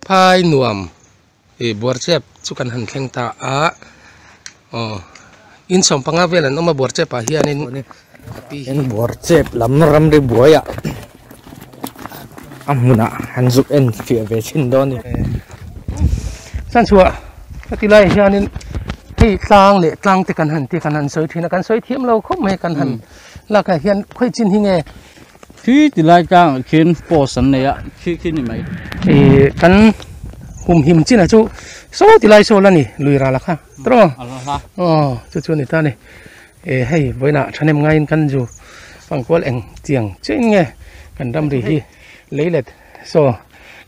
Phai nuam ih buarchep chu kan han thleng ta a aw in sawmpanga vel an awm a buarchep ah hianin in buarchep lam ramri buaiah a hmunah han zuk en fiah ve thin dawn a ni. Chhanchhuah ka ti laiah hianin hei tlang leh tlang te kan han ti kan han sawi thin a kan sawi thiam lo khawp mai kan han lakah hian khawi chin hi nge Khi ti lai tlangah khian post an nei a, khi khi ni mai. Ih kan humhim chin ah chu saw ti lai saw la ni lui ral a kha tawh aw chu chu a ni ta a ni eh hei vawiinah thahnem ngaiin kan zu pangkual eng chiang chiah in nge kan ramri hi lei let saw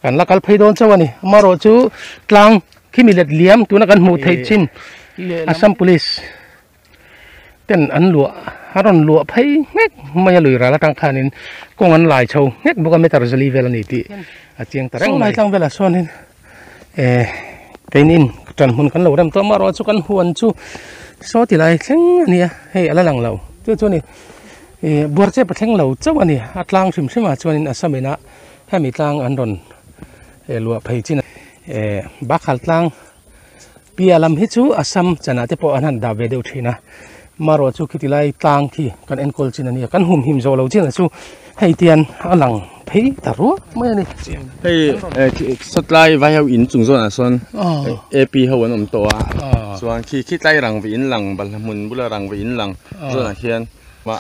kan la kal phei dawn chauh a ni amaherawh chu tlang khimi let liam tuna kan hmuh theih chin Assam police. ten an luah a rawn luah phei nghek mai a lui ral atang khanin kawng an lai chho nghek bawk a meter zali vel a ni tih a chiang ta reng mai. Tlang velah sawn in eh keinin tan hmun kan lo rem tawh amaherawh chu kan huan chu saw ti lai thleng a ni a hei a la lang lo chu chu a ni ih buarchep a thleng lo chauh a ni a tlang hrim hrim ah chuanin a sam inah hemi tlang an rawn luah phei chin a eh bakhal tlang. Piah lam hi chu Assam chanah te pawh an han dah ve deuh thin a, marawh chu khiti lai tlang khi kan enkawl chin a nia, kan humhim zawh lo chin ah chu hei tian a lang phei ta ruak mai a ni. Hei sawtlai vai ho in chung zawnah sawn AP ho an awm tawh a, chuan khi khitlai rang ve in lang balhla hmun bula rang ve in lang zawnah khian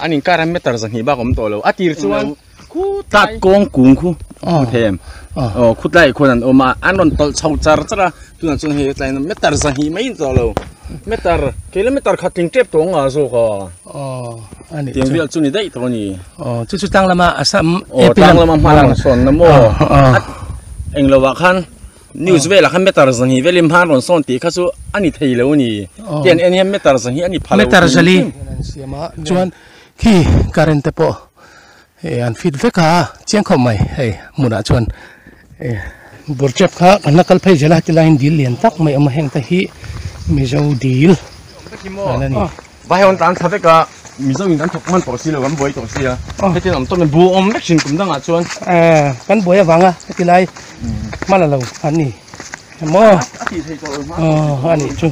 an inkar a meter zahnih bak a awm tawh lo, a tir chuan Tat kawng kung khu hmu thei em? Aw khu tlaiah khuan an awm a, an rawn tawlh chho char char a, tunah chuan hei tlai meter zahnih mai in tawh lo, meter kei la meter khat tling tep tawh ang a zawk a. Aw a nih chu. Tiang vel chu ni daih tawh a ni. Aw chu chu tlang lama Assam Aw tlang lama hma lang sawn na maw? Eng lovah khan news velah khan meter zahnih velin hma an rawn sawn tih kha chu a ni thei lo a ni. Tiang en hian meter zahnih a ni pha lo. Meter zali an siam a chuan khi current te pawh Hei an fit vek a chiang khawp mai hei hmunah chuan eh burchep kha kan la kal phei zel a tilaiin dil lian tak mai a awm a heng te hi mizo dil an a ni. Vai ho an tlan thla vek a mizo in kan thawk hman tawh si lo kan buai tawh si a hetiang awm tawp in bu awm vek thin kum dangah chuan. Eh kan buai avanga heti lai hman a lo an ni maw a tih theih tawh lo hma aw a nih chu.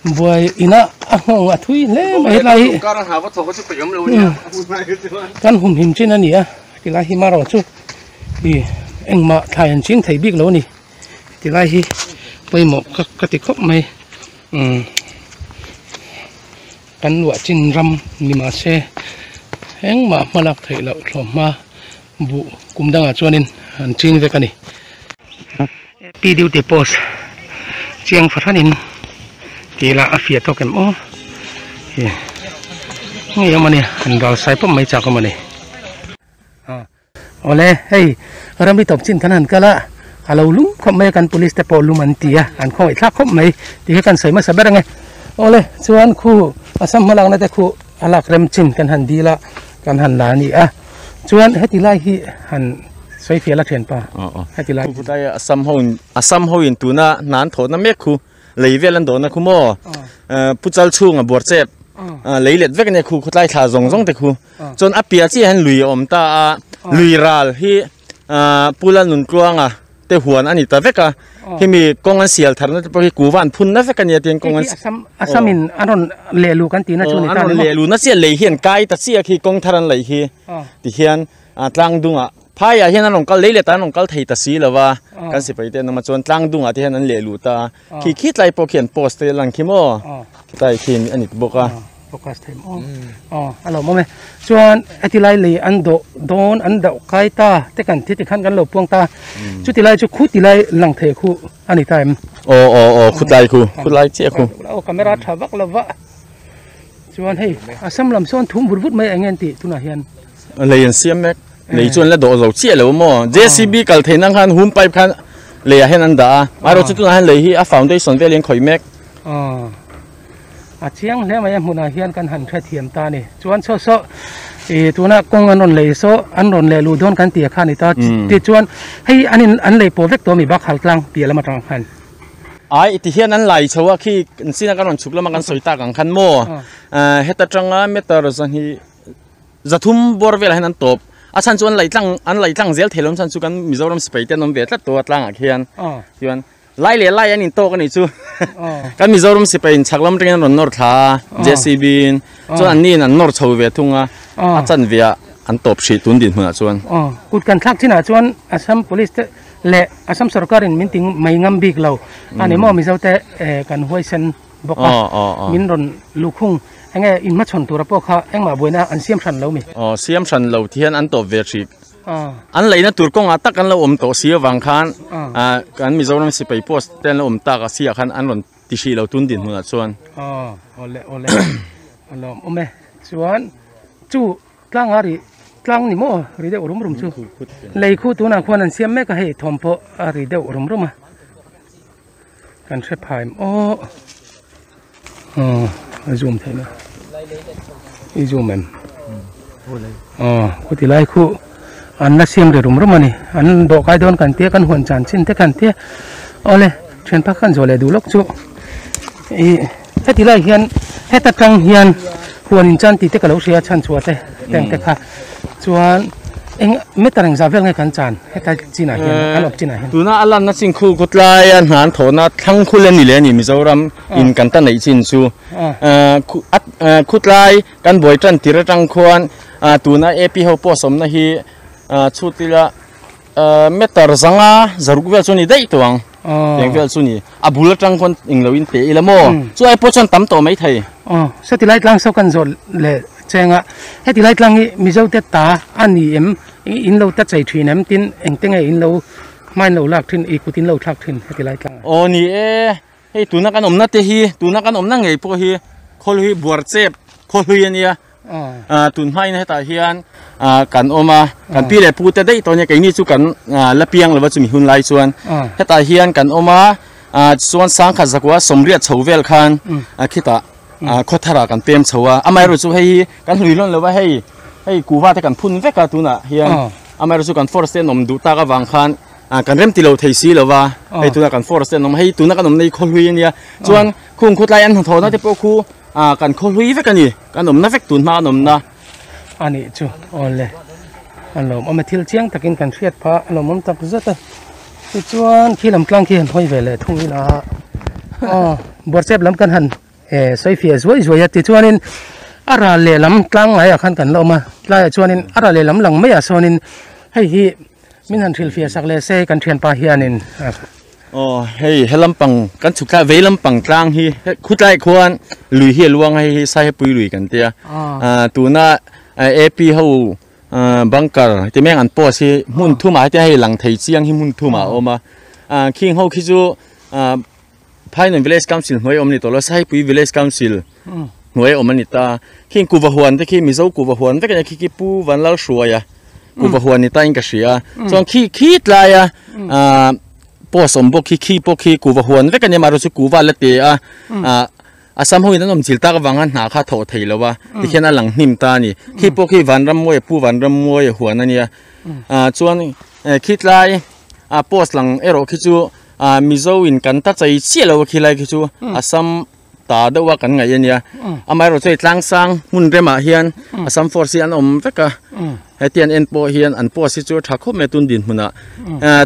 Buai inah a nghawng a thui hle mai hetlai hi kan humhim chin a ni a tilai hi marawh chu ih engmah thlai an ching thei bik lo a ni tilai hi pawimawh ka ka ti khawp mai umm kan luah chin ram ni mahse engmah hmalak theih loh thlawhhma buh kum dangah chuanin an ching vek a ni. Pi duty post chiang fahranin tih lah a fiah tawk em aw ih ngei awm a ni han ral sai pawp mai chak awm a ni awle hei ramri tawp chin kan han kal a a lo lum khawp mai a kan police te pawh lum an ti a an khawngaih thlak khawp mai tih hi kan sawi hmasa ber ang e awle chuan khu Assam hmalakna te khu a lak rem chin kan han dil a kan han la a ni a. Chuan heti lai hi han sawi fiah la thian pa. Heti lai. Khu tlai Assam ho in Assam ho in tuna hna an thawhna mek khu lei vel an dawhna khu maw Pu Chal chhunga buar chep lei let vek ania khu khawtlai thla zawng zawng te khu chuan a piah chiah hian lui a awm ta a lui ral hi Pu Lalnuntluanga te huan a ni ta vek a hemi kawng an sial tharna te pawh hi kuva an phunna vek a nia tin kawng an Assam Assam in an rawn lehlu kan tihna chu a ni ta an rawn lehlu na chiah lei hi an kai ta chiah khi kawng thar an laih hi tihian tlang dungah phaiah hian an rawn kal lei leh tan an rawn kal thei ta si lo va kan sipai te an awm a chuan tlang dungah te hian an lehlu ta a khi khi tlai pawh khi an post te a lang khi maw khilai khi a ni bawk a. Focus thei maw? Aw a lo mawm e. Chuan heti lai lei an dawh dawn an dawh kai ta te kan thi tikhan kan lo puang ta. Chuti lai chu khuti lai lang thei khu a ni ta em? Aw aw aw khutlai khu khutlai chiah khu. Aw camera tha vak lo va. Chuan hei Assam lam sawn thum vut vut mai eng nge an tih tunah hian. Lei an siam mek. Lei chu an la dawh zo chiah lo maw? JCB kal theih nan khan hum pipe khan leiah hian an dah a. Amaherawhchu tunah hian lei hi a foundation vel hi an khawih mek. Aw. A chiang hle mai a hmunah hian kan han hrethiam ta a ni. Chuan saw saw ih tuna kawng an rawn lei saw an rawn leh luh dawn kan tih kha a ni ta. Tichuan hei an in an lei pawh vek tawh a mi Bakhal tlang piah lam atang khan. Ai ti hian an lai chho a khi an sina kan rawn chhuk lama kan sawi tak ang khan maw heta tanga meter zahnih zathum bawr velah hian an tawp. A chhan chu an laih tlang an laih tlang zel thei lo chhan chu kan Mizoram sipai te an awm ve tlat tawh a tlangah khian chuan lai leh lai an intawk a nih chu kan Mizoram sipai in chhak lam atangin an rawn nawr thla a JCB in chuan an niin an nawr chho ve thung a a chanve ah an tawp hrih tun dinhmunah chuan. Kut kan thlak chinah chuan Assam Police te leh Assam sorkar in min ti mai ngam bik lo a ni maw Mizo te kan huaisen bawk a min rawn luhkhung enge inhmachhawn tura pawh kha engmah buaina an siam hran lo mi. Aw siam hran lo ti hian an tawp ve hrih. An leina tur kawngah tak an lo awm tawh si avang khan kan Mizoram sipai post te an lo awm tak a si ah khan an rawn ti hrih lo tun dinhmunah chuan. Aw awle awle a lawm awm e chuan chu Tlang a ri tlang ni maw ri deuh rum rum chu lei khu tunah khuan an siam mek a hei thawm pawh a ri deuh rum rum a kan hre phai aw aw a zoom theih na i zoom em aw khuti lai khu an la siam ri rum rum a ni an dawh kai dawn kan tia kan huan chan chin te kan tia awle thian phak khan zawh leh duh lawk chu ih heti lai hian heta tang hian huan in chan tih te ka lo hria chhan chhuah te teng te kha chuan eng meter eng zah vel nge kan chan heta chinah hian an awp chinah hian tuna a lanna chin khu kut laia hna an thawhna thlang khul a ni leh a ni Mizoram in kan ta neih chin chu khutlai kan buai tan tir atang khuan tuna AP ho pawh sawmna hi chhut ila Meter zanga zaruk vel chu a ni daih tawh ang. Tiang vel chu ni. A bul atang khawn eng lo in pe ila maw? Chu ai pawh chuan tam tawh mai thei. Aw, seti lai tlang saw kan zawh leh cheng a. Heti lai tlang hi Mizo te ta a ni em? In lo ta chei thin em? Tin engte nge in lo hma in lo lak thin, i kut in lo thlak thin heti lai tlang ah? Aw ni e, hei tuna kan awmna te hi, tuna kan awmna ngei pawh hi khawlhui buar chep khawhlui a nia. Tun hmain hetah hian kan awm a, kan pi leh pu te daih tawh ania keini chu kan la piang lova chumi hun lai chuan hetah hian kan awm a, chuan sangkhat zakua sawmriat chho vel khan khitah khawtharah kan pem chho a, amaherawhchu chu hei hi kan hlui hlawn lova hei hei kuva te kan phun vek a tunah hian amaherawhchu chu kan forest te an awm duh tak avang khan kan rem ti lo thei si lova hei tunah kan forest te an awm a, hei tuna kan awmna hi khawhlui ania chuan khung khawtlai an hnathawhna te pawh khu kan khawhlui vek a ni. Kan awmna vek tun hma an awmna. A nih chu awle a lawmawm a thil chiang takin kan hriat phah a lawmawm tak zet a tichuan khi lam tlang khi han hawi ve leh thung ila aw buarchep lam kan han eh sawi fiah zuai zuai a tichuanin a ral leh lam tlang ngaiah khan kan la awm a tlaiah chuanin a ral leh lam lang maiah sawnin hei hi Min han hrilhfiah sak leh se kan thianpa hianin. Aw hei he lampang kan chhuk thlai vei lampang tlang hi khutlai khuan lui hi a luang a hei hi Saihepui lui kan tia tuna AP ho bunker ti meng an post hi hmun thumah hetiang hei lang thei chiang hi hmun thumah a awm a khing ho khi chu Phainon Village Council hnuai awm a ni tawh lo Saihepui Village Council hnuai awm a ni ta khing kuva huan te khi Mizo kuva huan vek a nia khi khi Pu Vanlalhruaia kuva huan ni ta in ka hria a chuan khi khi tlaia ah post awm bawk khi khi pawh khi kuva huan vek a nia amaherawhchu chu kuva la te a ah Assam ho in an awm chil tak avanga hna kha thawh thei lo a tikhian a lang hnim ta a ni khi pawh khi Vanrammuaia Pu Vanrammuaia huan a nia ah chuan khi tlai ah post lang erawh khi chu ah Mizo in kan ta chei chiah lo a khilai khi chu Assam ta deuh a kan ngaih a nia amaherawh chu hei tlangsang hmun remah hian Assam force hi an awm vek a heti an en pawh hian an post hi chu a tha khawp mai a tun dinhmunah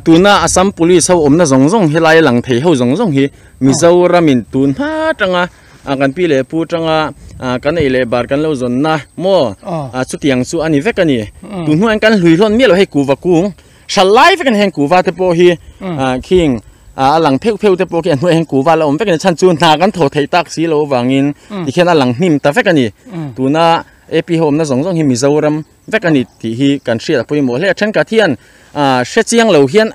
tuna Assam police ho awmna zawng zawng helai a lang thei ho zawng zawng hi Mizoramin tun hma atanga kan pi leh pu atanga kan ei leh bar kan lo zawnna maw chutiang chu a ni vek a ni tun hnuaiah hian kan hlui hlawn miah lo hei kuhva kung Hral lai vek a ni heng kuhva te pawh hi khing a lang pheuh pheuh te pawh khi a hnuaiah hian kuhva la awm vek a ni chhan chu hna kan thaw theih tak si loh avangin tikhian a lang hnim ta vek a ni tuna AP ho awmna zawng zawng hi Mizoram vek a ni tih hi kan hriat a pawimawh hle a thenkhat hian hre chiang lo hian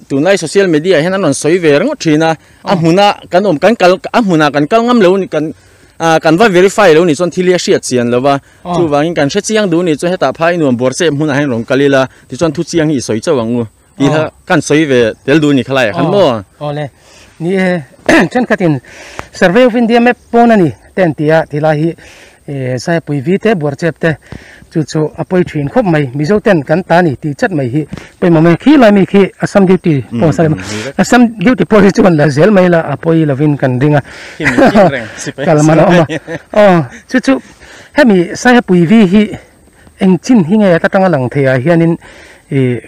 tunlai social media ah hian an rawn sawi ve ringawt thin a a hmuna kan awm kan kal a hmunah kan kal ngam lo kan kan va verify lo ni chuan thil hi a hriat chian lo va. Chuvangin kan hre chiang duh ni chu hetah phai nuam bawr chep hmunah hian rawn kal ila tichuan thu chiang hi i sawi chauh ang u tih kha kan sawi ve tel duh ni khalai ah khan maw. Awle ni e thenkhatin Survey of India map pawn a ni te an ti a tilai hi Saipui vi te buar chep te chu chu a pawi thin khawp mai Mizo ten kan ta ni tih chat mai hi pawimawh mai khi lai mi khi Assam duty post a ni Assam duty post hi chuan la zel mai la a pawi lovin kan ring a kal man a awm a aw chu chu. Hemi Saihapui vi hi Eng chin hi nge ta tanga lang thei ah hianin ih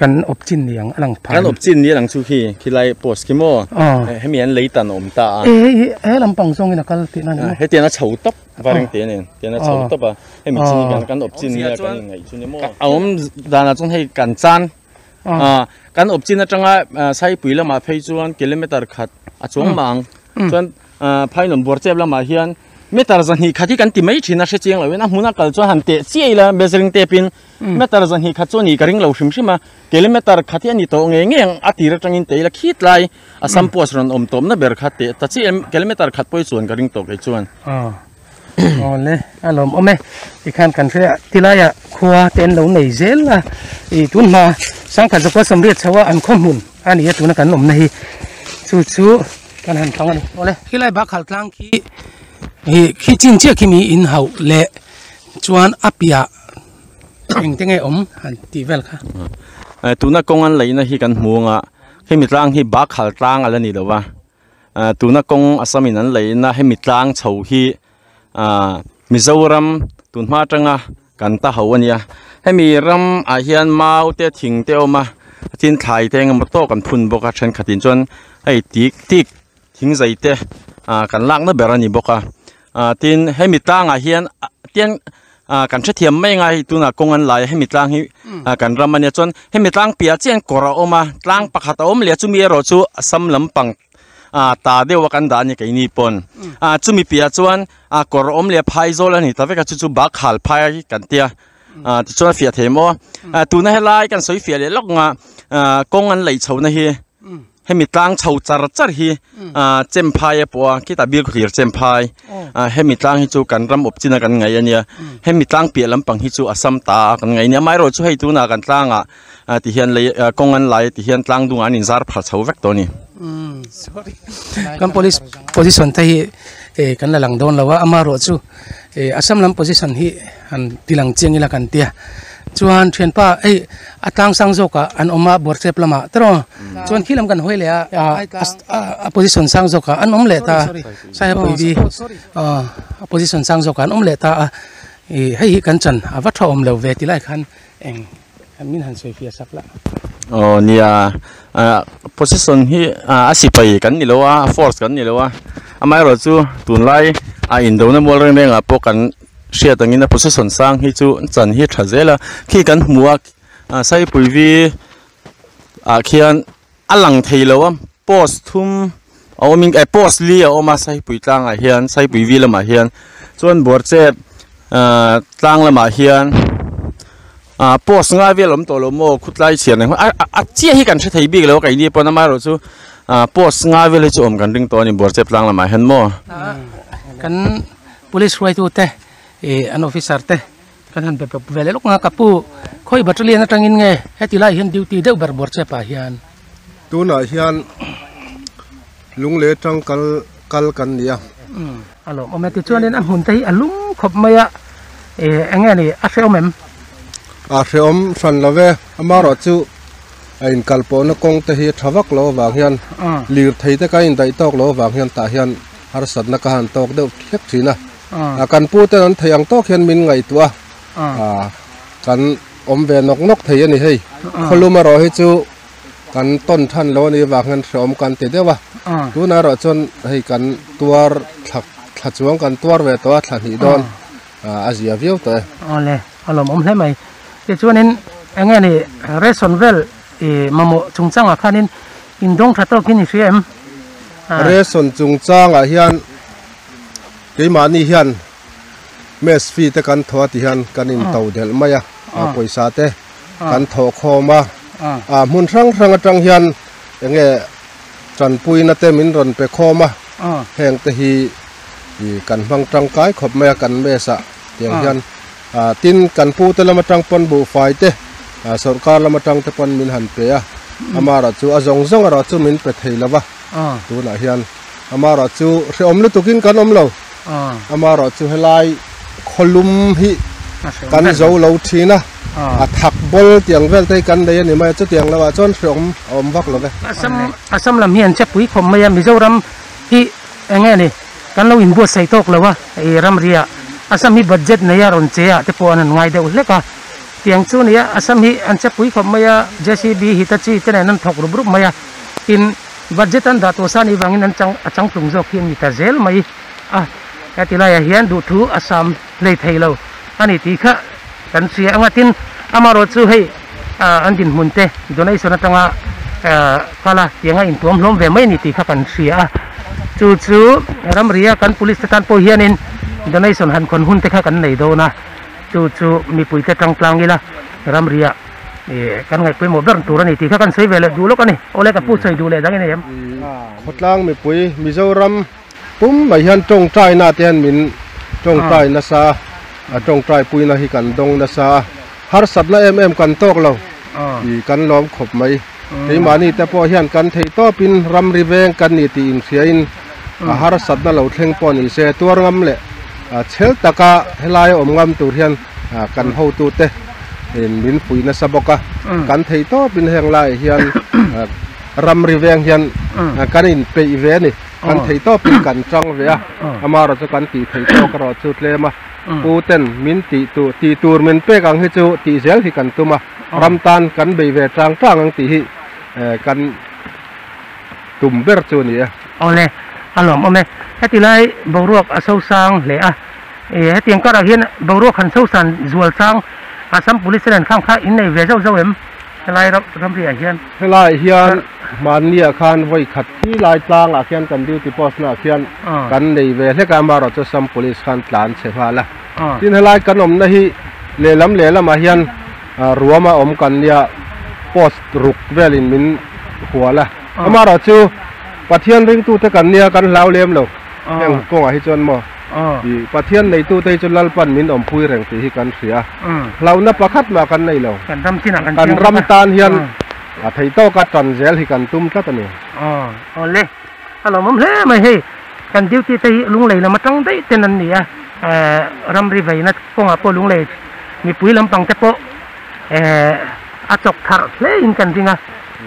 kan awp chin ni ang a lang phah Kan awp chin ni a lang chu khi khilai post khi maw hemi an lei tan a awm ta a. E he lampang zawngin a kal tihna a ni maw? Hetiang a chho tawp vaireng te nen tiang a chho tawp a hemi chin hi kan kan awp chin nia kan inngaih chu ni maw? A awm danah chuan hei kan chan kan awp chin atanga Saipui lamah phei chuan kilometer khat a chuang mah ang chuan Phainuam Buarchep lamah hian meter zahnih khat hi kan ti mai thin a hre chiang loin a hmuna kal chuan han teh chiah ila measuring tape in meter zahnih khat chu a nih ka ring lo hrim hrim a kilometer khat hi a ni tawh ngei ngei ang a tir atangin teh ila khit lai Assam post rawn awm tawpna ber kha teh ta chiah kilometer khat pawh hi chuan ka ring tawh kei chuan. Awle a lawm awm e tikhan kan hria tilaiah khua te an lo nei zel a ih tun hma sangkhat zakua sawmriat chho a an khaw hmun a ni a tuna kan awmna hi chu chu kan han hmang a ni awle khilai bakhal tlang khi ih khi chin chiah khi mi in hauh leh chuan a piah engte nge awm han tih vel kha. Tuna kawng an laihna hi kan hmu ang a hemi tlang hi bakhal tlang a la ni lo va. Tuna kawng Assam in an leina hemi tlang chho hi Mizoram tunhma atanga kan ta ho a nia hemi ram ah hian mau te thing te a awm a tin thlai te engemaw tawk an phun bawk a thenkhat in chuan hei tik tik thing zai te kan lakna ber a ni bawk a tin hemi tlangah hian tiang Ah kan hrethiam mai anga hei tunah kawng an lai a hemi tlang hi ah kan ram ania chuan hemi tlang piah chiah hian kawr a awm a tlang pakhat a awm leh a chumi erawh chu Assam lampang ah ta deuh a kan dah a ni keini pawn ah chumi piah chuan ah kawr a awm leh a phai zawl a ni ta vek a chu chu Bakhal phai kan tia ah tichuan a fiah thei maw ah tuna helai kan sawi fiah leh lawk anga ah kawng an laih chhohna hi. Hemi tlang chho char char hi ah Chemphai a pawh a khitah bial khawthlir Chemphai ah hemi tlang hi chu kan ram awp chin a kan ngaih a nia hemi tlang piah lampang hi chu Assam ta a kan ngaih a nia amaherawhchu chu hei tunah kan tlangah ah ti hian lei ah kawng an lai ti hian tlang dungah an inzar phal chho vek tawh a ni. Kan police position te hi eh kan la lang dawn lo a amaherawhchu eh Assam lam position hi han ti lang chiang ila kan tia chuan thianpa hei a tlang sang zawkah an awm a Buarchep lamah tawh chuan khi lam kan hawi leh a a position sang zawkah an awm leh ta Saihapui bi a position sang zawkah an awm leh ta a ih hei hi kan chan a va tha awm lo ve ti lai khan eng min han sawi fiah sak lah. Aw nia position hi a sipai kan ni lo a force kan ni lo a amaherawhchu tunlai a indona mual reng rengah pawh kan hriat angin a position sang hi chu chan hi a tha zel a khi kan hmu a Saipui vi ah khian a lang thei lo a post thum a awm in eh post li a awm a Saipui tlangah hian Saipui vi lamah hian chuan Buarchep ah tlang lamah hian ah post ngai vel a awm tawh lo maw khutlai chhiar nei a a chiah hi kan hre thei bik lo a keini pawn amaherawhchu ah post ngai vel hi chu awm kan ring tawh a ni Buarchep tlang lamah hian maw. Kan police hruaitute ih an officer te Kan han be ve leh lawk ang a, ka pu khawi battalion atangin nge heti lai hian duty deuh ber bawr chep ah hian. Tunah hian lunglei atang kal kal kan ni a. A lawmawm e, tichuanin a hmun te hi a lum khawp mai a, ih eng nge ni a hrehawm em? A hrehawm hran lo ve, amaherawh chu a inkal pawhna kawng te hi a tha vak lo avang hian lirthei te ka indaih tawk lo avang hian tah hian harsatna ka han tawk deuh hlek thin a. A kan pu ten an theih ang tawk hian min ngaihtuah a, kan awm ve nawk nawk thei a ni hei. Khawlum erawh hi chu kan tawn than lo a nih avang hian hrehawm kan ti deuh a. Tunah erawh chuan hei kan tuar thla thla chuang kan tuar ve tawh a, thla hnih dawn a zia viau tawh e. Awle, a lawmawm hle mai. Tichuanin eng nge ni ration vel i mamawh chungchangah khanin indawng tha tawkin i hria em? Ration chungchangah hian Keimahni hian mess fee te kan thaw a ti hian kan in to delh mai a, pawisa te kan thawh khawm a, hmun hrang hrang atang hian enge tanpuina te min rawn pe khawm a, heng te hi kan hmang tangkai khawp mai a kan mess ah tiang hian tin kan pu te lam atang pawn buhfai te sawrkar lam atang te pawn min han pe a, amaherawh chu a zawng zawng erawh chu min pe thei lo va tunah hian. Amaherawh chu hrehawm lutukin kan awm lo. Amaherawh chu helai khawlum hi kan zo lo thin a, a thak bawl tiang vel te hi kan nei a ni mai a, chutiang lohah chuan hrehawm a awm vak lo ve. Assam lam hi an che pui khawp mai a, Mizoram hi eng nge ni kan lo inbuatsaih tawk lo a, ramri ah. Assam hi budget nei a rawn che ah te pawh an han ngai deuh hlek a tiang chu nia Assam hi an che pui khawp mai a JCB Hitachi te nen an thawk rup rup mai a tin budget an dah tawh sa anih vangin an chang a changtlung zawk hi an ni ta zel mai a heti laiah hian duhthu Assam hlei thei lo a ni tih kha kan hria anga tin amaherawh chu hei an dinhmun te donation atanga kal a tianga intuam hlawm ve mai a ni tih kha kan hria a chu chu ramria kan police te tan pawh hianin donation han khawn hun te kha kan nei dawn a chu chu mipui te tang tlang ila ramria ih kan ngaihpawimawh ber tur a ni tih kha kan sawi ve leh duh lawk a ni awle ka pu sawi duh leh dang in em. Khawtlang mipui Mizoram Pum mai hian tawngtaina te hian min tawngtai nasa a, a tawngtai puina hi kan dawng nasa a, harsatna em em kan tawk lo tih kan lawm khawp mai. Keimahni te pawh hian kan theih tawpin ramri veng kan ni tih inhriain a harsatna lo thleng pawh ni se tuar ngam leh chhel taka helaia awm ngam tur hian kan hotute min fuih nasa bawk a, kan theih tawpin heng laiah hian ramri veng hian kan inpeih ve a ni. Kan thei tawpin kan chang ve a, amaherawh chu kan tih theih tawk erawh chu tlem a, pu ten min tih tur tih tur min pek ang hi chu tih zel hi kan tum a, ram tan kan bei ve tang tang ang tih hi kan tum ber chu a ni e. Awle, a lawmawm e. Heti lai boruak a sosang hle a, hetiang karah hian boruak han sosan zual chang Assam Police te nen khang kha in nei ve zauh zauh em? Helai ram ramriah hian. Helaiah hian hmanniah khan vawi khat khi lai tlangah khian kan duty post naah khian kan nei ve hlek a, amaherawh chu Assam Police khan tlan chhe nghal a. Tin helai kan awmna hi lehlam lehlamah hian ruama awm kan nia post ruk velin min hual a. Amaherawh chu Pathian ringtute kan nia kan hlau lem lo heng kawngah hi chuan maw. Ih, Pathian neitute hi chu Lalpan min awmpui reng tih hi kan hria. Hlauhna pakhat mah kan nei lo. Kan ram chinah kan Kan ram tan hian a thei tawka tan zel hi kan tum tlat a ni. Aw, awle. A lawmawm hle mai hei. Kan duty te hi lunglei lam atang daih ten an ni a. Ramri veina kawngah pawh lunglei mipui lampang te pawh a chawk tharh hle in kan ring a.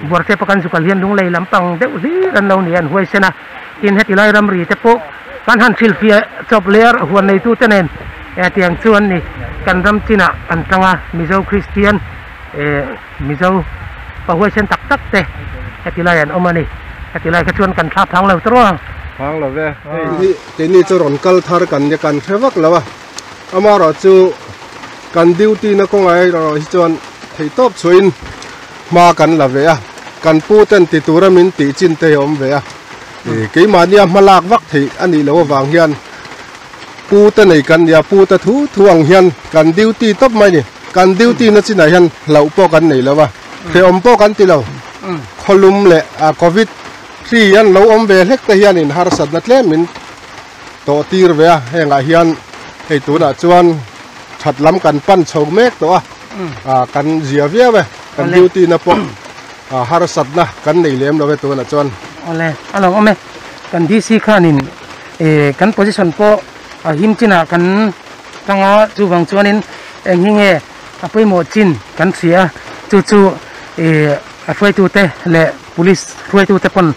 Buarche pawh kan zukal hian lunglei lampang deuh hlir an lo ni a, an huaisen a. Tin heti lai ramri te pawh kan han hrilhfiah chawp leh a huan neitu te nen tiang chu an ni. Kan ram chinah an tang a, Mizo Kristian Mizo pa huaisen tak tak te heti lai an awm a ni. Heti lai kha chuan kan thla phang lo tawrh a. Phang lo ve. Hei keini chu rawn kal thar kan nia kan hre vak lo a, amaherawh chu kan duty na kawngah erawh hi chuan theihtawp chhuahin hma kan la ve a, kan pu ten ti tura min tih chin te hi a awm ve a, ih keimahnia hma lak vak theih a nih loh avang hian pu te nei kan nia, pu te thu thu ang hian kan duty tawp mai a ni, kan duty na chinah hian hlauh pawh kan nei lo va, hrehawm pawh kan ti lo, khawlum leh a covid hri hian lo awm ve hlek te hianin harsatna tlem min tawh tir ve a, hengah hian hei tunah chuan that lam kan pan chho mek tawh a. Ah kan zia viau e kan duty na pawh ah harsatna kan nei lem lo e tunah chuan. Awle a lo awm e kan DC khanin eh kan position pawh a him chinah kan tang a chuvang chuanin eng hi nge a pawimawh chin kan hria a chu chu eh a hruaitute leh police hruaitute pawn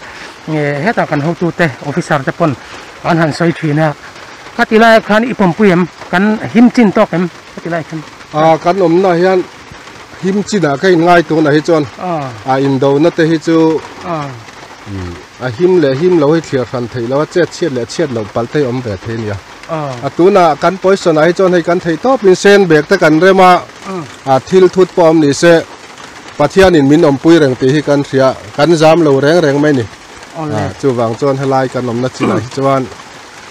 eh hetah kan hotute officer te pawn an han sawi thin a khati laiah khan i pawmpui em kan him chin tawk em khati laiah khan. A kan awmna hian him chinah ka inngai tunah hi chuan a indona te hi chu a him leh him lo hi thliar hran theih lo a chet chhiat leh chhiat loh palh te hi awm ve thei a nia. A tunah kan position ah hi chuan hei kan theih tawpin sen bag te kan rem a, a thil thut pawh awm ni se Pathianin min awmpui reng tih hi kan hria kan zam lo reng reng mai a ni. Chuvang chuan helai kan awmna chinah hi chuan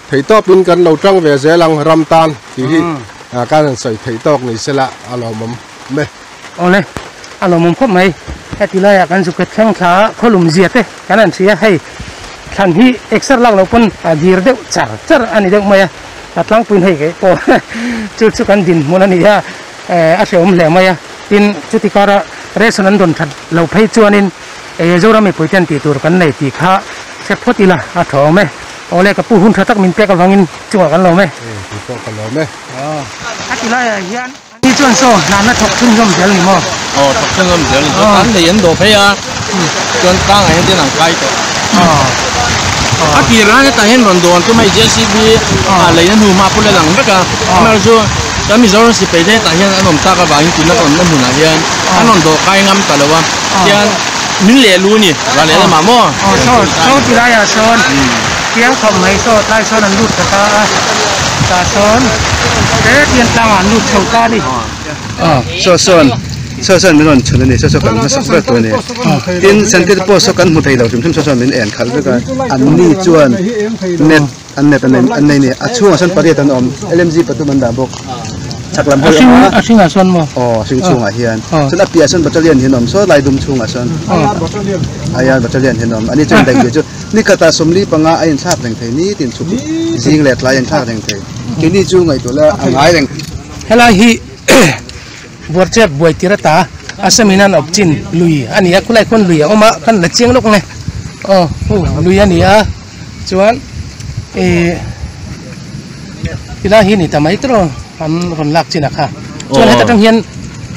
Theih tawpin kan lo tang ve zel ang ram tan tih hi kan han sawi theih tawk ni sela a lawmawm e. Awle, a lawmawm khawp mai. Heti laiah kan zuk thleng thla a, khawlum zia te kan han hria. Hei thlan hi exer lak loh pawn a dir deuh char char a ni deuh mai a, a tlangpuiin hei keih pawh chu chu kan dinhmun a ni a, a hrehawm hle mai a. Tin, chuti kara ration an dawn that lo phei chuanin Zoram mipui ten tih tur kan nei tih kha hre phawt ila a tha awm e. Awle ka pu hun tha tak min pek avangin chungah kan lawm e. Tih pawh ka lawm e. A ti laiah hian ni chuan saw hnana thawk chhunzawm zel ni maw? Aw thawk chhunzawm zel ni. Chuan an lei an dawh phei a, chuan tlangah hian tin an kai tawh. Aw. A tir ah hetah hian rawn dawn tum a JCB ah leina hnu hma pawh la lang vek a amaherawhchu chu kan Mizoram sipai te hetah hian an awm tak avangin tuna kan awmna hmunah hian an rawn dawh kai ngam ta lo a tian min leh lu a ni ral leh lamah maw. Aw saw saw ti laiah sawn chiang khawp mai saw tlai sawn an lut ta ta a tah sawn hetiang tlangah an lut chho ta a ni. Saw sawn saw sawn min rawn chhun a ni saw saw kan hmasak ber tur a ni tin center post saw kan hmu thei lo hrim hrim saw sawn min en khalh vek a an ni chuan net an net an an nei a ni a chhungah sawn pariat an awm lmg pathum an dah bawk chhak lam hawi awm a a hringah sawn maw aw a hring chhungah hian chuan a piahah sawn battalion hi an awm saw lai dum chhungah sawn aia battalion hi an awm ani chuan daih chu nikhatah sawmli panga a inthlak reng thei nitin chhuk zing leh tlai a inthlak reng thei keini chu ngaihtuah la a ngai reng. Helai hi Buarchep buai tir ata Assam in an awp chin lui a ni a, khulai khuan lui a awm a, kan la chiang lawk nge aw hu lui a ni a chuan ih tilai hi ni ta mai tawh an rawn lak chin a kha chuan heta tang hian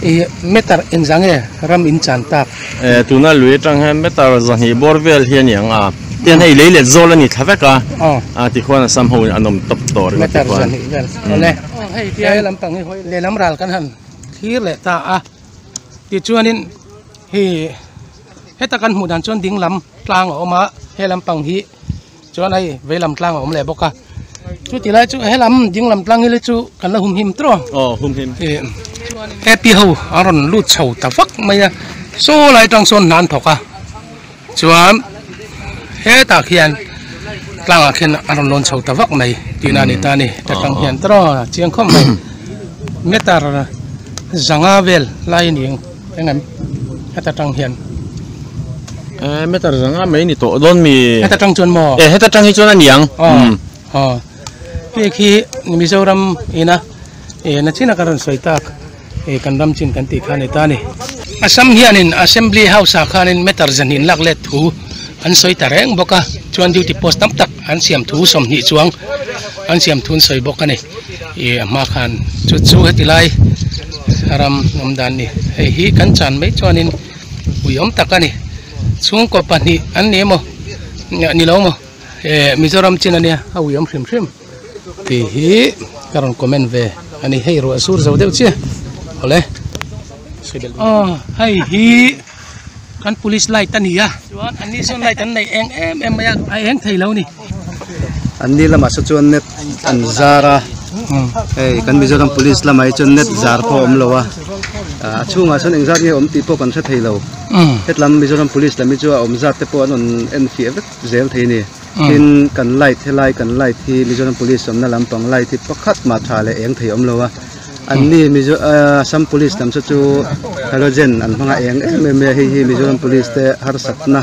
ih meter engzah nge ram in chan tak. Eh tuna lui atang hian meter zahnih bawr vel hi a ni ang a tian hei lei let zawl a ni thla vek a a tikhuan Assam ho in an awm tawp tawh ringawt tikhuan. Meter zahnih vel awle. Hei tia he lampang hi hawi lehlam ral kan han thlir leh ta a tichuanin hei heta kan hmuh dan chuan ding lam tlang a awm a he lampang hi chuan hei vei lam tlang a awm leh bawk a chuti lai chu he lam ding lam tlang hi le chu kan la humhim tawh aw humhim happy ho an rawn lut chho ta vak mai a saw lai tang sawn hna an thawk a. Chuan hetah khian tlangah khian a rawn lawn chho ta vak mai tihna a ni ta a ni ta tang hian tawh chiang khawp mai meter zanga vel lai a ni ang eng em heta tang hian eh meter zanga mai ni tawh dawn mi heta tang chuan maw eh heta tang hi chuan a ni ang aw hei khi Mizoram ina eh nachina ka rawn sawi tak. Hei kan ram chin kan tih kha a ni ta a ni. Assam hianin Assembly House ah khanin meter zahnih lak let thu an sawi ta reng bawk a, chuan duty post tam tak an siam thu 20 chuang an siam thu an sawi bawk a ni. Ih a hma khan chu chu heti lai ram awm dan ni. Hei hi kan chan mai chuanin ui awm tak a ni. Chhungkaw pahnih an ni emaw ni lo maw eh Mizoram chin a nia a ui awm hrim hrim. Tih hi ka rawn comment ve a ni hei ruah sur zo deuh chiah awle aw hei hi kan police light a ni a chuan an ni sawn light an nei eng em em mai a a eng thei lo a ni. An ni lamah saw chuan net an zar a hei kan Mizoram police lamah hi chuan net zar pawh a awm lo a a chhungah sawn engzat nge awm tih pawh kan hre thei lo hetlam Mizoram police lam hi chu a awm zat te pawh an rawn enfiah vek zel thei a ni. Tin, kan light helai kan light hi Mizoram Police awmna lampang light hi pakhat mah tha leh eng thei awm lo a, an ni Mizo Assam Police lam saw chu halogen an hmang a eng em em mai a, hei hi Mizoram Police te harsatna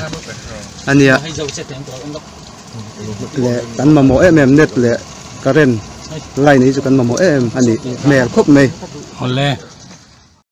a nia leh kan mamawh em em net leh current line hi chu kan mamawh em em a ni hmel khawp mai. Awle.